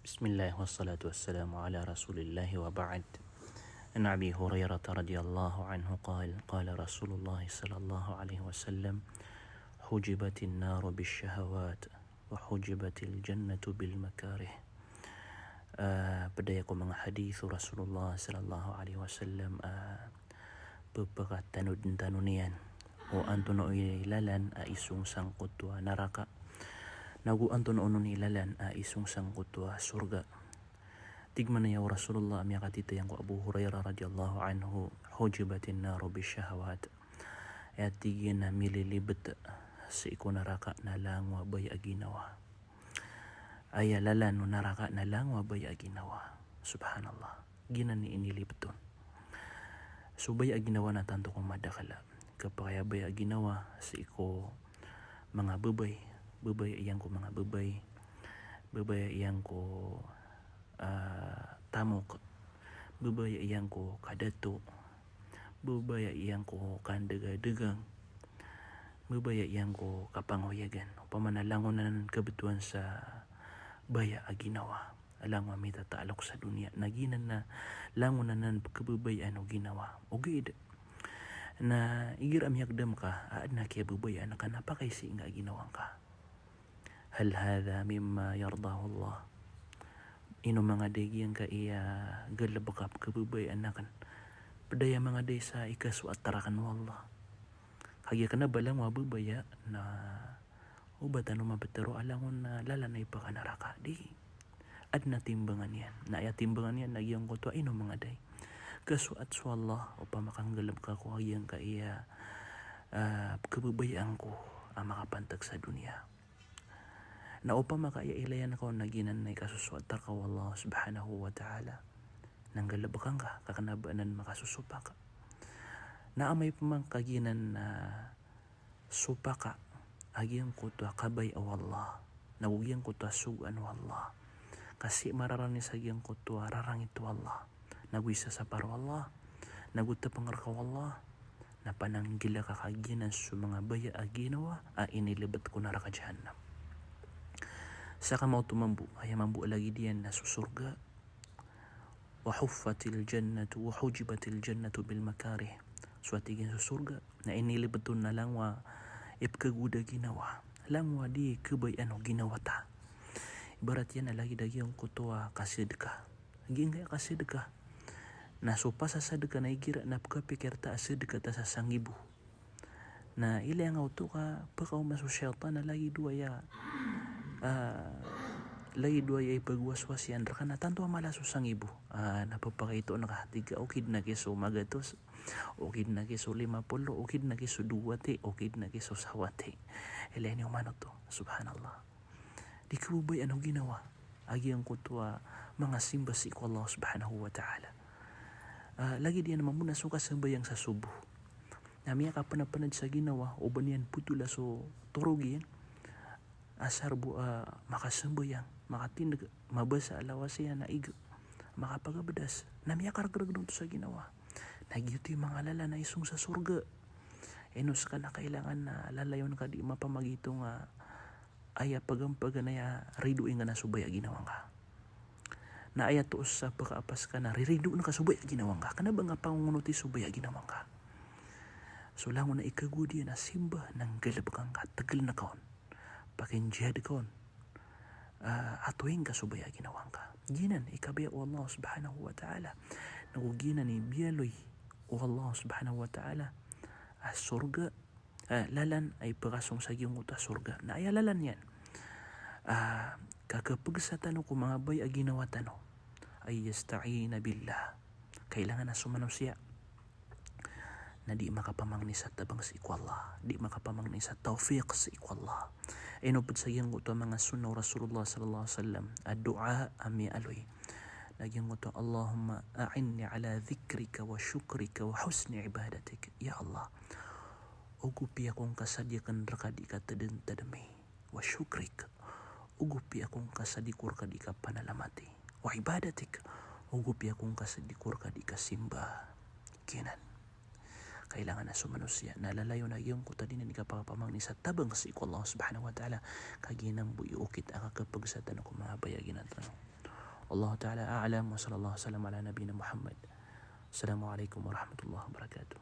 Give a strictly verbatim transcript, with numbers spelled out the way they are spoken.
بسم الله والصلاة والسلام على رسول الله وبعد. عن أبي هريرة رضي الله عنه قال: قال رسول الله صلى الله عليه وسلم: حجبت النار بالشهوات وحجبت الجنة بالمكاره. Ah, pd aya ko manga hadith o Rasulullah sallallahu alaihi wasallam, ah, pphakatanod tano niyan o antonaa i lalan a isong sangkoto a naraka, nago antonaa onon i lalan a isong sangkoto a sorga. Tig man aya o Rasulullah a miyakatitayang ko Abu Hurairah radhiyallahu anhu: "Hujibatin naru bishahawat." Aya tig iyan a mililibet sii ko naraka na langowa baya a ginawa. Aya lalan o naraka na langowa baya a ginawa. Subhanallah. Giyanan i inilibet on. So baya a ginawa na tanto ko madakl a kapakay a baya a ginawa sii ko manga babay, babay a iyangko manga babay, babay a iyangko, ah, tamok, babay a iyangko kadato, babay a iyangko kandagadagn, babay a iyangko kapangoyagan. Opama na langon anan kabtowan sa baya a ginawa a langowa a mitataalok sa doniya, na giyanan na langon anan pkhababayaan o ginawa. Ogaid na igira miyagdam ka a adn a kiyababayaan ka na pakay sii nga a ginawa ngka. Hal hadha mimma yardahullah? Ino manga da i giyangkaya galbk a pkhababayaan akn? Pd aya manga da i sa ikasoat rakn o Allah? Kagiya kna ba langowa a babaya na o ba tano maptharo a langon a lalan a ipakanaraka, di. Adn a timbangan iyan. Na aya timbangan iyan na giyangkoto a ino manga da i kasoat so Allah, opama ka nggalbk ako a giyangkaya, ah, pkhababayaan ko a makapantag sa doniya. Na opama ka aya ilayan ka on na giyanan na ikasosoat rka o Allah subhanahu wa ta'ala, na nggalbk angka, ka kna ba anan makasosopak. Na amay pman ka giyanan na sopak ka a giyangkoto a kabaya o Allah, nago giyangkoto a sogoan o Allah, ka sii mararani sa giyangkoto a rarangit o Allah, nago isasapar o Allah, nago tpng rka o Allah, na pananggila ka ka giyanan so manga baya a ginawa a inilibet ko naraka jahannam. Sa kamaoto mambo, aya mambo a lagid iyan na so sorga, wa huffatil jannatu, wa hujibatil jannatu bil makarih. So a tig iyan so sorga na inilibet on na langowa a ipkhagowad a ginawa, langowa a di kabayaan o ginawa ta. Ibarat iyan a lagid a giyangkoto a kasadka. Giyangkaya kasadka na so pasasadka na igira na pkhapikir ta a sadka ta sa sangibo. Na ilaya nga oto ka pkaoma so shaytan a lagid o aya, ah, lagid o aya ipagwaswas iyan rka na tanto a mala so sangibo. Ah, na pphakaito on ka, tig ka, okid na ki so magatos, okid na ki so lima polo, okid na ki so dowa ti, okid na ki so sawa ti. Ilaya niyo man oto. Subhanallah. Di kababayaan o ginawa a giyangkoto a manga simba sii ko Allah subhanahu wa ta'ala. Ah, lagid iyan mambo na so kasambayang sa sobo. Na miyakapnapnad sa ginawa o ba niyan potola so torog iyan. Asar bo a makasambayang, makatindg, mabasa a lawas iyan a ig, makapagabdas. Na miyakargrg oto sa ginawa. Na giyoto i manga lalan a isong sa sorga. Ino ska na kailangan na lalayon ka di mapamagitong a aya pagampagan aya ridoay ngka na so baya a ginawa ngka. Na aya toos sa pkaapas ka na riridoon ka so baya a ginawa ngka. Kna ba nga pangongonoti so baya a ginawa ngka. So langon a ikagowad iyan a simba na nggalbk angka, tgln ka on, pakinjihad ka on, ah, atoing ka so baya a ginawa ngka. Giyanan i kabaya o Allah subhanahu wa ta'ala. Nago giyanan i biyaloy o Allah subhanahu wa ta'ala a sorga, eh, lalan a ipkhasong sa giyangkoto a sorga. Na aya lalan iyan, ah, ka kapegsa tano ko manga baya a ginawa tano, ay yasta'ina billah. Kailangan a so manosiya na di makapamangni sa tabang sii ko Allah, di makapamangni sa tawfiq sii ko Allah. Ino pd sa giyangkoto a manga sunnah o Rasulullah sallallahu alaihi wasallam, a du'a a miyaaloy na giyangkoto, Allahumma a'inni ala dhikrika wa shukrika wa husni ibadatik. Ya Allah, ogopi ako ngka sa di akn rka di katadntadmi. Wa shukrik, ogopi ako ngka sa di ko rka di kapanalamati. Wa ibadatik, ogopi ako ngka sa di ko rka di kasimba. Giyanan. Kailangan a so manosiya na lalayon a giyangkoto a di niyan kapapamangni sa tabang sii ko Allah subhanahu wa ta'ala. Ka giyanan bo i okit a kakapegsa tano ko manga baya a ginawa tano. Wallahu ta'ala a'lam, wa sallallahu wa sallam ala nabiyyina Muhammad. Assalamu alaikum warahmatullahi wabarakatuh.